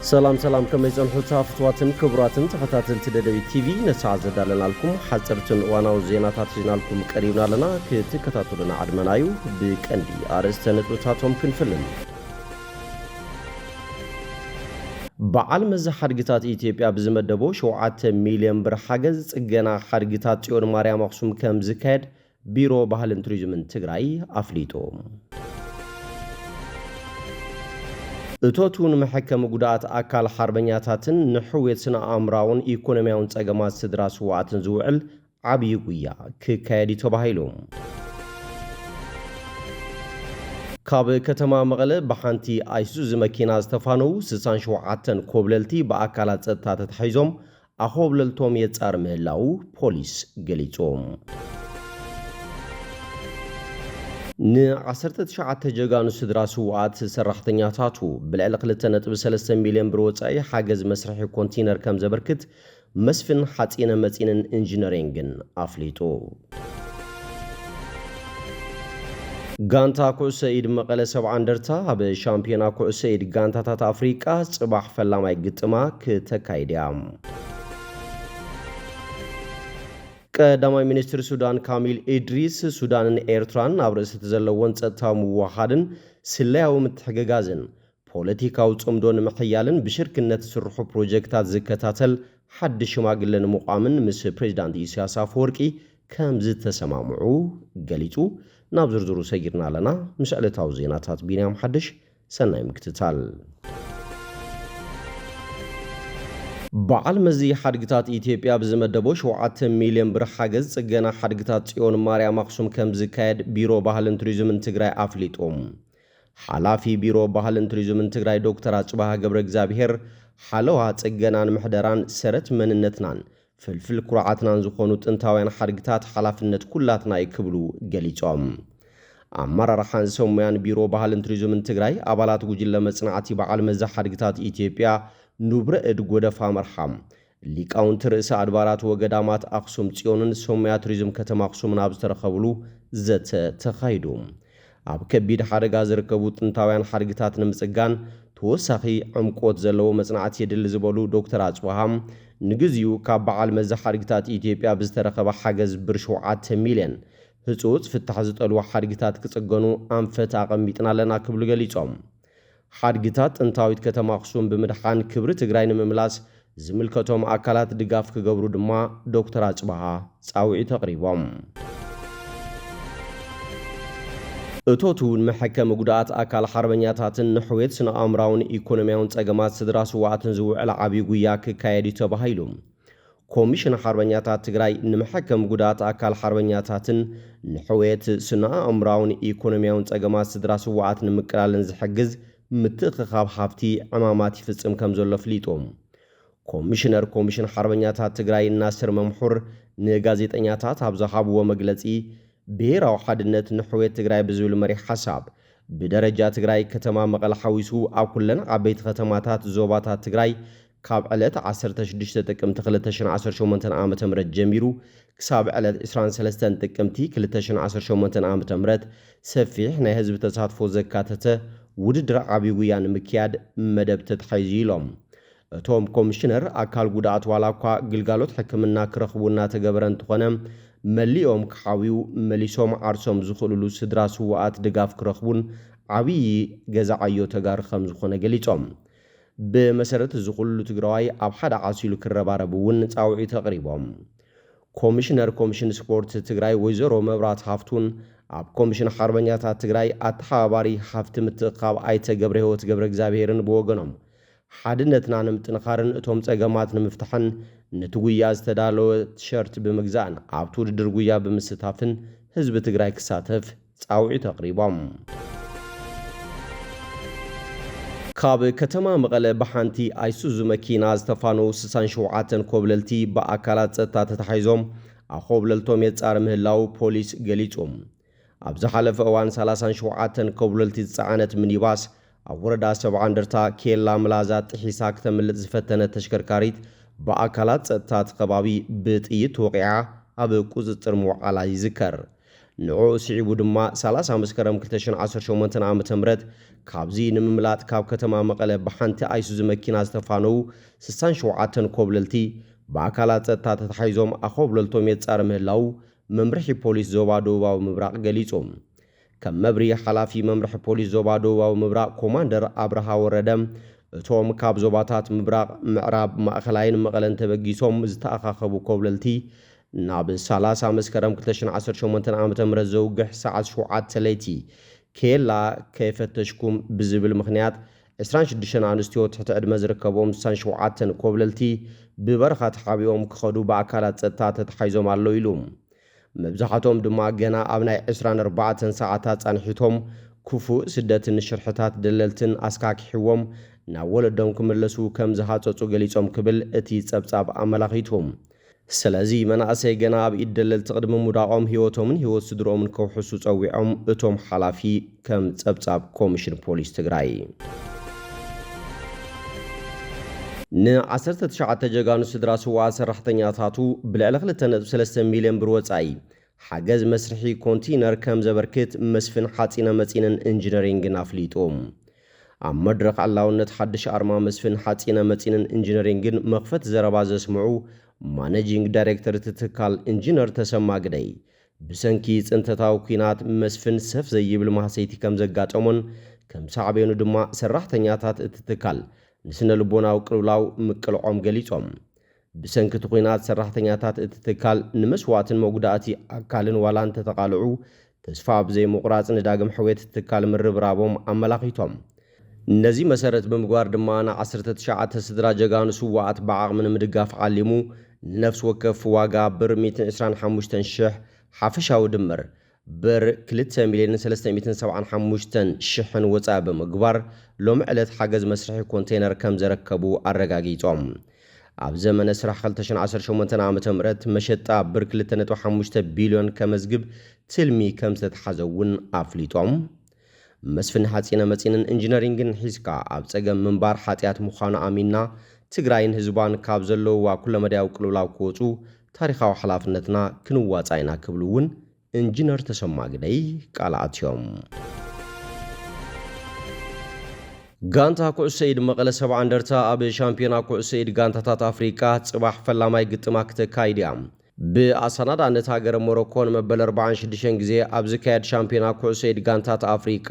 ሰላም ሰላም፣ ከመይ ጸንሑ ፍትዋትን ክቡራትን ተኸታተልቲ ደደቢት ቲቪ? ነሳዕ ዘዳለናልኩም ሓጸርትን እዋናዊ ዜናታት ሒዝናልኩም ቀሪብና ኣለና። ክትከታተሉና ዓድመና እዩ። ብቀንዲ ኣርእስተ ነጥብታቶም ክንፍልን። በዓል መዚ ሓድግታት ኢትዮጵያ ብዝመደቦ ሸውዓተ ሚልዮን ብር ሓገዝ ጽገና ሓድግታት ጽዮን ማርያም ኣኽሱም ከም ዝካየድ ቢሮ ባህልን ቱሪዝምን ትግራይ ኣፍሊጡ። እቶቱ ንመሐከሚ ጉድኣት ኣካል ሓርበኛታትን ንሕውየት ስነ ኣእምራውን ኢኮኖሚያውን ጸገማት ስድራ ስውኣትን ዝውዕል ዓብዪ ጉያ ክካየድ እዩ ተባሂሉ። ካብ ከተማ መቐለ ብሓንቲ ኣይሱዙ መኪና ዝተፋነዉ ስሳን ሸውዓተን ኮብለልቲ ብኣካላት ጸጥታ ተታሒዞም ኣኾብለልቶም የጻር ምህላዉ ፖሊስ ገሊጹ። ንዓሰርተ ትሽዓተ ጀጋኑ ስድራ ስውኣት ሰራሕተኛታቱ ብልዕሊ ክልተ ነጥቢ ሰለስተ ሚልዮን ብር ወጻኢ ሓገዝ መስርሒ ኮንቲነር ከም ዘበርክት መስፍን ሓጺነ መጺንን ኢንጂነሪንግን ኣፍሊጡ። ጋንታ ኩዕሶ ኢድ መቐለ ሰብዓ እንደርታ ኣብ ሻምፒዮና ኩዕሶ ኢድ ጋንታታት ኣፍሪቃ ጽባሕ ፈላማይ ግጥማ ክተካይድ እያ። ቀዳማይ ሚኒስትር ሱዳን ካሚል ኢድሪስ ሱዳንን ኤርትራን ኣብ ርእሲ እቲ ዘለዎን ጸጥታዊ ምውሃድን ስለያዊ ምትሕግጋዝን ፖለቲካዊ ጽምዶ ንምሕያልን ብሽርክነት ዝስርሑ ፕሮጀክታት ዝከታተል ሓድሽ ሽማግለ ንምቋምን ምስ ፕሬዚዳንት ኢሳያስ ኣፈወርቂ ከም ዝተሰማምዑ ገሊጹ። ናብ ዝርዝሩ ሰጊርና ኣለና። ምስ ዕለታዊ ዜናታት ቢንያም ሓድሽ፣ ሰናይ ምክትታል። በዓል መዚ ሓድግታት ኢትዮጵያ ብዝመደቦ ሸውዓተ ሚልዮን ብር ሓገዝ ጽገና ሓድግታት ጽዮን ማርያም ኣኽሱም ከም ዝካየድ ቢሮ ባህልን ቱሪዝምን ትግራይ ኣፍሊጡ። ሓላፊ ቢሮ ባህልን ቱሪዝምን ትግራይ ዶክተር ኣጽባሃ ገብረ እግዚኣብሔር፣ ሓለዋ ጽገናን ምሕደራን ሰረት መንነትናን ፍልፍል ኩርዓትናን ዝኾኑ ጥንታውያን ሓድግታት ሓላፍነት ኩላትና እዩ ክብሉ ገሊጾም። ኣመራርሓን ሰሙያን ቢሮ ባህልን ቱሪዝምን ትግራይ፣ ኣባላት ጉጅለ መጽናዕቲ በዓል መዚ ሓድግታት ኢትዮጵያ ኑብረ እድ ጎደፋ መርሓም፣ ሊቃውንቲ ርእሰ ኣድባራት ወገዳማት ኣኽሱም ጽዮንን ሰሙያ ቱሪዝም ከተማ ኣኽሱምን ኣብ ዝተረኸብሉ ዘተ ተኻይዱ። ኣብ ከቢድ ሓደጋ ዝርከቡ ጥንታውያን ሓድግታት ንምጽጋን ተወሳኺ ዕምቆት ዘለዎ መጽናዕቲ የድሊ ዝበሉ ዶክተር ኣጽብሃም፣ ንግዚኡ ካብ በዓል መዚ ሓድግታት ኢትዮጵያ ብዝተረኸበ ሓገዝ ብር ሸውዓተ ሚልዮን ህጹጽ ፍታሕ ዝጠልቡ ሓድግታት ክጽገኑ ኣንፈት ኣቐሚጥና ኣለና ክብሉ ገሊጾም። ሓድግታት ጥንታዊት ከተማ ኣኽሱም ብምድሓን ክብሪ ትግራይ ንምምላስ ዝምልከቶም ኣካላት ድጋፍ ክገብሩ ድማ ዶክተር ኣጽብሃ ጻውዒት ኣቕሪቦም። እቶቱ ንመሐከሚ ጉድኣት ኣካል ሓርበኛታትን ንሕውየት ስነ ኣእምራውን ኢኮኖሚያውን ጸገማት ስድራ ስውኣትን ዝውዕል ዓብዪ ጉያ ክካየድ እዩ ተባሂሉ። ኮሚሽን ሓርበኛታት ትግራይ ንመሐከሚ ጉድኣት ኣካል ሓርበኛታትን ንሕውየት ስነ ኣእምራውን ኢኮኖሚያውን ጸገማት ስድራ ስውኣት ንምቅላልን ዝሕግዝ ምትእኽኻብ ሃፍቲ ዕማማት ይፍጽም ከም ዘሎ ኣፍሊጡ። ኮሚሽነር ኮሚሽን ሓርበኛታት ትግራይ ናስር መምሑር ንጋዜጠኛታት ኣብ ዝሃብዎ መግለጺ፣ ብሄራዊ ሓድነት ንሕውየት ትግራይ ብዝብል መሪሕ ሓሳብ፣ ብደረጃ ትግራይ ከተማ መቐለ ሓዊሱ ኣብ ኩለን ዓበይቲ ከተማታት ዞባታት ትግራይ ካብ ዕለት ዓሰርተ ሽዱሽተ ጥቅምቲ ክልተ ሽሕን ዓሰርተ ሸሞንተን ዓመተ ምህረት ጀሚሩ ክሳብ ዕለት ዕስራን ሰለስተን ጥቅምቲ ክልተ ሽሕን ዓሰርተ ሸሞንተን ዓመተ ምህረት ሰፊሕ ናይ ህዝቢ ተሳትፎ ዘካተተ ውድድር ዓብዪ ጉያ ንምክያድ መደብ ተታሒዙ ኢሎም። እቶም ኮሚሽነር፣ ኣካል ጉድኣት ዋላ እኳ ግልጋሎት ሕክምና ክረኽቡ እናተገበረ እንተኾነ፣ መሊኦም ክሓውዩ መሊሶም ዓርሶም ዝኽእልሉ ስድራ ስውኣት ድጋፍ ክረኽቡን ዓብዪ ገዛ ዓዮ ተጋሩ ከም ዝኾነ ገሊጾም። ብመሰረት እዚ ኩሉ ትግራዋይ ኣብ ሓደ ዓሲሉ ክረባረብ እውን ጻውዒት ኣቕሪቦም። ኮሚሽነር ኮሚሽን ስፖርት ትግራይ ወይዘሮ መብራት ሃፍቱን ኣብ ኮሚሽን ሓርበኛታት ትግራይ ኣተሓባባሪ ሃፍቲ ምትእኻብ ኣይተ ገብረ ህይወት ገብረ እግዚኣብሔርን ብወገኖም፣ ሓድነትና ንምጥንኻርን እቶም ጸገማት ንምፍታሕን ነቲ ጉያ ዝተዳለወ ቲሸርት ብምግዛእን ኣብቲ ውድድር ጉያ ብምስታፍን ህዝቢ ትግራይ ክሳተፍ ጻውዒት ኣቕሪቦም። ካብ ከተማ መቐለ ብሓንቲ ኣይሱዙ መኪና ዝተፋነዉ ስሳን ሸውዓተን ኮብለልቲ ብኣካላት ጸጥታ ተታሒዞም ኣኾብለልቶም የጻሪ ምህላዉ ፖሊስ ገሊጹ። ኣብ ዝሓለፈ እዋን ሰላሳን ሸውዓተን ኮብለልቲ ዝጸዓነት ሚኒባስ ኣብ ወረዳ ሰብዓ እንደርታ ኬላ ምላዛ ጥሒሳ ክተምልጥ ዝፈተነት ተሽከርካሪት ብኣካላት ጸጥታ እቲ ከባቢ ብጥይት ተወቒዓ ኣብ ቁጽጽር ምውዓላ ይዝከር። ንዕኡ ስዒቡ ድማ ሰላሳ መስከረም ክልተ ሽሕን ዓሰርተ ሸሞንተን ዓመተ ምህረት ካብዚ ንምምላጥ ካብ ከተማ መቐለ ብሓንቲ ኣይሱዙ መኪና ዝተፋነዉ ስሳን ሸውዓተን ኮብለልቲ ብኣካላት ጸጥታ ተታሒዞም ኣኾብለልቶም የጻረ ምህላዉ መምርሒ ፖሊስ ዞባ ደቡባዊ ምብራቕ ገሊጹ። ከም መብርሂ ሓላፊ መምርሒ ፖሊስ ዞባ ደቡባዊ ምብራቕ ኮማንደር ኣብርሃ ወረደ፣ እቶም ካብ ዞባታት ምብራቕ፣ ምዕራብ፣ ማእኸላይን መቐለን ተበጊሶም ዝተኣኻኸቡ ኮብለልቲ ናብ ሰላሳ መስከረም ክልተ ሽሕን ዓሰርተ ሸሞንተን ዓመተ ምህረት ዘውግሕ ሰዓት ሸውዓተ ለይቲ ኬላ ከይፈተሽኩም ብዝብል ምኽንያት ዕስራን ሽዱሽተን ኣንስትዮ ትሕቲ ዕድመ ዝርከብኦም ስሳን ሸውዓተን ኮብለልቲ ብበረኻ ተሓቢኦም ክኸዱ ብኣካላት ጸጥታ ተታሒዞም ኣለዉ ኢሉ። መብዛሕትኦም ድማ ገና ኣብ ናይ ዕስራን ኣርባዕተን ሰዓታት ጻንሒቶም ክፉእ ስደትን ሽርሕታት ደለልትን ኣስካኪሕዎም ናብ ወለዶም ክምለሱ ከም ዝሃጸጹ ገሊጾም ክብል እቲ ጸብጻብ ኣመላኺቱ። ስለዚ መናእሰይ ገና ኣብ ኢድ ደለልቲ ቅድሚ ምውዳቖም ህይወቶምን ህይወት ስድርኦምን ከውሕሱ ጸዊዖም እቶም ሓላፊ ከም ጸብጻብ ኮሚሽን ፖሊስ ትግራይ። ን ዓሰርተ ትሽዓተ ጀጋኑ ስድራ ስውኣት ሰራሕተኛታቱ ብልዕሊ ክልተ ነጥቢ ሰለስተ ሚልዮን ብር ወጻኢ ሓገዝ መስርሒ ኮንቲነር ከም ዘበርክት መስፍን ሓጺነ መጺንን ኢንጂነሪንግን ኣፍሊጡ። ኣብ መድረኽ ዕላውነት ሓድሽ ኣርማ መስፍን ሓጺነ መጺንን ኢንጂነሪንግን መኽፈቲ ዘረባ ዘስምዑ ማኔጂንግ ዳይሬክተር እቲ ትካል ኢንጂነር ተሰማ ግደይ፣ ብሰንኪ ጽንተታዊ ኲናት መስፍን ሰፍ ዘይብል ማህሰይቲ ከም ዘጋጠሞን ከም ሳዕቤኑ ድማ ሰራሕተኛታት እቲ ትካል ንስነ ልቦናዊ ቅልውላው ምቅልዖም ገሊጾም። ብሰንኪ እቲ ኲናት ሰራሕተኛታት እቲ ትካል ንመስዋእትን መጉዳእቲ ኣካልን ዋላ እንተተቓልዑ ተስፋ ብዘይምቑራጽ ንዳግም ሕውየት እቲ ትካል ምርብራቦም ኣመላኺቶም። ነዚ መሰረት ብምግባር ድማ ን ዓሰርተ ትሽዓተ ስድራ ጀጋኑ ስውኣት ብዓቕሚ ንምድጋፍ ዓሊሙ ንነፍሲ ወከፍ ዋጋ ብር ሚእትን ዕስራን ሓሙሽተን ሽሕ ሓፈሻዊ ድምር ብር ክልተ ሚልዮን ሰለስተ ሚእትን ሰብዓን ሓሙሽተን ሽሕን ወጻኢ ብምግባር ሎሚ ዕለት ሓገዝ መስርሒ ኮንቴነር ከም ዘረከቡ ኣረጋጊጾም። ኣብ ዘመነ ስራሕ ክልተ ሽሕን ዓሰርተ ሸሞንተን ዓመተ ምህረት መሸጣ ብር ክልተ ነጥቢ ሓሙሽተ ቢልዮን ከመዝግብ ትልሚ ከም ዝተተሓዘ እውን ኣፍሊጦም። መስፍን ሓጺነ መጺንን ኢንጂነሪንግን ሒዝካ ኣብ ጸገም ምንባር ሓጢኣት ምዃኑ ኣሚንና ትግራይን ህዝባን ካብ ዘለውዋ ኩለመዳያዊ ቅልውላው ክወጹ ታሪኻዊ ሓላፍነትና ክንዋጻእ ኢና ክብሉ እውን ኢንጂነር ተሰማ ግደይ ቃል ኣትዮም። ጋንታ ኩዕሶ ኢድ መቐለ ሰብዓ እንደርታ ኣብ ሻምፒዮና ኩዕሶ ኢድ ጋንታታት ኣፍሪቃ ጽባሕ ፈላማይ ግጥማ ክተካይድ እያ። ብኣሰናዳእነት ሃገረ ሞሮኮ ንመበል ኣርባዓን ሽዱሽተን ግዜ ኣብ ዝካየድ ሻምፒዮና ኩዕሶ ኢድ ጋንታት ኣፍሪቃ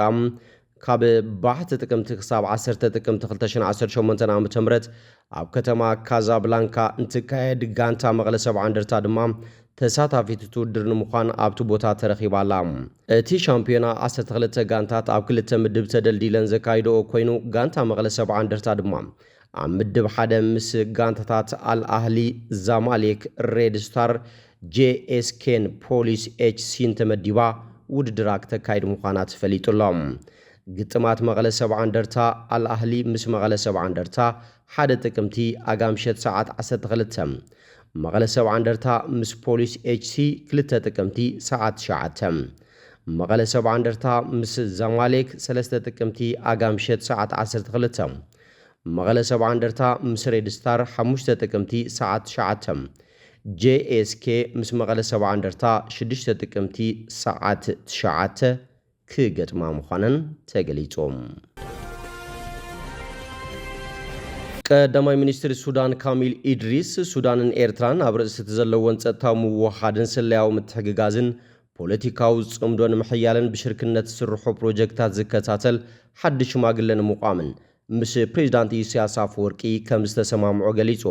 ካብ ባሕቲ ጥቅምቲ ክሳብ ዓሰርተ ጥቅምቲ ክልተ ሽሕን ዓሰርተ ሸሞንተን ዓመተ ምህረት ኣብ ከተማ ካዛብላንካ እንትካየድ፣ ጋንታ መቐለ ሰብዓ እንደርታ ድማ ተሳታፊት እቲ ውድድር ንምዃን ኣብቲ ቦታ ተረኺባ ኣላ። እቲ ሻምፒዮና ዓሰርተ ክልተ ጋንታት ኣብ ክልተ ምድብ ተደልዲለን ዘካይድኦ ኮይኑ፣ ጋንታ መቐለ ሰብዓ እንደርታ ድማ ኣብ ምድብ ሓደ ምስ ጋንታታት ኣል ኣህሊ፣ ዛማሌክ፣ ሬድ ስታር፣ ጄ ኤስ ኬን ፖሊስ ኤች ሲን ተመዲባ ውድድራ ክተካይድ ምዃና ተፈሊጡ ኣሎ። ግጥማት መቐለ ሰብዓ እንደርታ ኣል ኣህሊ ምስ መቐለ ሰብዓ እንደርታ ሓደ ጥቅምቲ ኣጋ ምሸት ሰዓት ዓሰርተ ክልተ፣ መቐለ ሰብዓ እንደርታ ምስ ፖሊስ ኤች ሲ ክልተ ጥቅምቲ ሰዓት ትሽዓተ፣ መቐለ ሰብዓ እንደርታ ምስ ዛማሌክ ሰለስተ ጥቅምቲ ኣጋ ምሸት ሰዓት ዓሰርተ ክልተ፣ መቐለ ሰብዓ እንደርታ ምስ ሬድ ስታር ሓሙሽተ ጥቅምቲ ሰዓት ትሽዓተ፣ ጄ ኤስ ኬ ምስ መቐለ ሰብዓ እንደርታ ሽዱሽተ ጥቅምቲ ሰዓት ትሽዓተ ክገጥማ ምዃነን ተገሊጹ። ቀዳማይ ሚኒስትር ሱዳን ካሚል ኢድሪስ፣ ሱዳንን ኤርትራን ኣብ ርእሲ እቲ ዘለወን ጸጥታዊ ምውህሃድን ስለያዊ ምትሕግጋዝን ፖለቲካዊ ጽምዶ ንምሕያልን ብሽርክነት ዝስርሑ ፕሮጀክታት ዝከታተል ሓድሽ ሽማግለ ንምቋምን ምስ ፕሬዚዳንት ኢሳያስ ኣፈወርቂ ከም ዝተሰማምዑ ገሊጹ።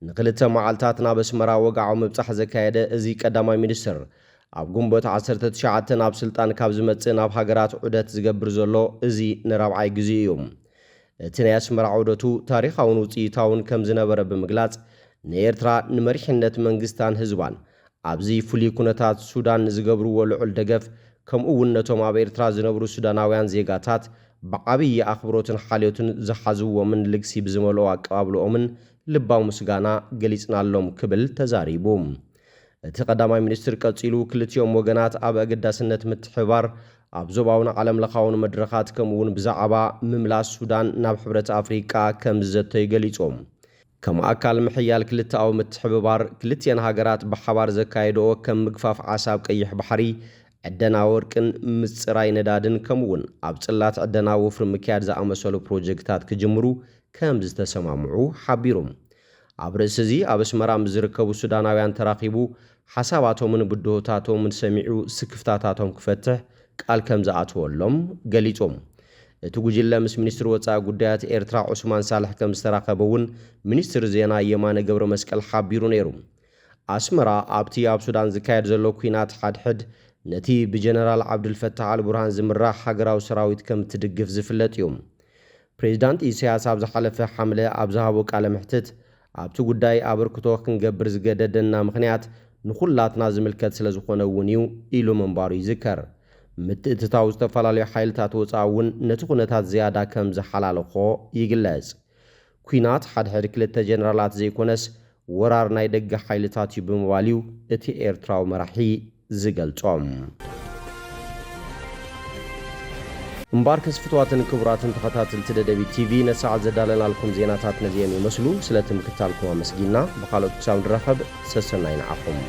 ንክልተ መዓልታት ናብ ኣስመራ ወግዓዊ ምብጻሕ ዘካየደ እዚ ቀዳማይ ሚኒስትር፣ ኣብ ግንቦት ዓሰርተ ትሽዓተ ናብ ስልጣን ካብ ዝመጽእ ናብ ሃገራት ዑደት ዝገብር ዘሎ እዚ ንራብዓይ ግዜኡ እዩ። እቲ ናይ ኣስመራ ዑደቱ ታሪኻውን ውጽኢታውን ከም ዝነበረ ብምግላጽ፣ ንኤርትራ ንመሪሕነት መንግስታን ህዝባን ኣብዚ ፍሉይ ኩነታት ሱዳን ንዝገብርዎ ልዑል ደገፍ፣ ከምኡ እውን ነቶም ኣብ ኤርትራ ዝነብሩ ሱዳናውያን ዜጋታት ብዓብዪ ኣኽብሮትን ሓልዮትን ዝሓዝዎምን ልግሲ ብዝመልኦ ኣቀባብልኦምን ልባዊ ምስጋና ገሊጽናሎም ክብል ተዛሪቡ። እቲ ቀዳማይ ሚኒስትር ቀጺሉ፣ ክልቲኦም ወገናት ኣብ ኣገዳስነት ምትሕብባር፣ ኣብ ዞባውን ዓለምለኻውን መድረኻት፣ ከምኡ እውን ብዛዕባ ምምላስ ሱዳን ናብ ሕብረት ኣፍሪቃ ከም ዝዘተዩ ገሊጾም። ከም ኣካል ምሕያል ክልተኣዊ ምትሕብባር፣ ክልቲኣን ሃገራት ብሓባር ዘካየድኦ ከም ምግፋፍ ዓሳ ኣብ ቀይሕ ባሕሪ፣ ዕደና ወርቅን ምጽራይ ነዳድን ከምኡውን ኣብ ጽላት ዕደና ወፍሪ ምክያድ ዝኣመሰሉ ፕሮጀክታት ክጅምሩ ከም ዝተሰማምዑ ሓቢሩ። ኣብ ርእሲ እዚ ኣብ ኣስመራ ምስ ዝርከቡ ሱዳናውያን ተራኺቡ ሓሳባቶምን ብድሆታቶምን ሰሚዑ ስክፍታታቶም ክፈትሕ ቃል ከም ዝኣተወሎም ገሊጹ። እቲ ጉጅለ ምስ ሚኒስትሪ ወጻኢ ጉዳያት ኤርትራ ዑስማን ሳልሕ ከም ዝተራኸበ እውን ሚኒስትሪ ዜና የማነ ገብረ መስቀል ሓቢሩ ነይሩ። ኣስመራ ኣብቲ ኣብ ሱዳን ዝካየድ ዘሎ ኲናት ሓድሕድ ነቲ ብጀነራል ዓብዱልፈታሕ ኣልቡርሃን ዝምራሕ ሃገራዊ ሰራዊት ከም እትድግፍ ዝፍለጥ እዩ። ፕሬዚዳንት ኢሳያስ ኣብ ዝሓለፈ ሓምለ ኣብ ዝሃቦ ቃለ መሕትት ኣብቲ ጉዳይ ኣበርክቶ ክንገብር ዝገደደና ምኽንያት ንኹላትና ዝምልከት ስለ ዝኾነ እውን እዩ ኢሉ ምንባሩ ይዝከር። ምትእትታው ዝተፈላለዩ ሓይልታት ወፃኢ እውን ነቲ ኩነታት ዝያዳ ከም ዝሓላለኾ ይግለጽ። ኲናት ሓድሕድ ክልተ ጀነራላት ዘይኮነስ ወራር ናይ ደገ ሓይልታት እዩ ብምባል እዩ እቲ ኤርትራዊ መራሒ ዝገልጾም። እምባርከስ ፍትዋትን ክቡራትን ተኸታተልቲ ደደቢት ቲቪ ነሰዓት ዘዳለናልኩም ዜናታት ነዚኦም ይመስሉ። ስለ ትምክታልኩም ኣመስጊና ብኻልኦት ክሳብ ንራኸብ ሰሰናይ ንዓኹም።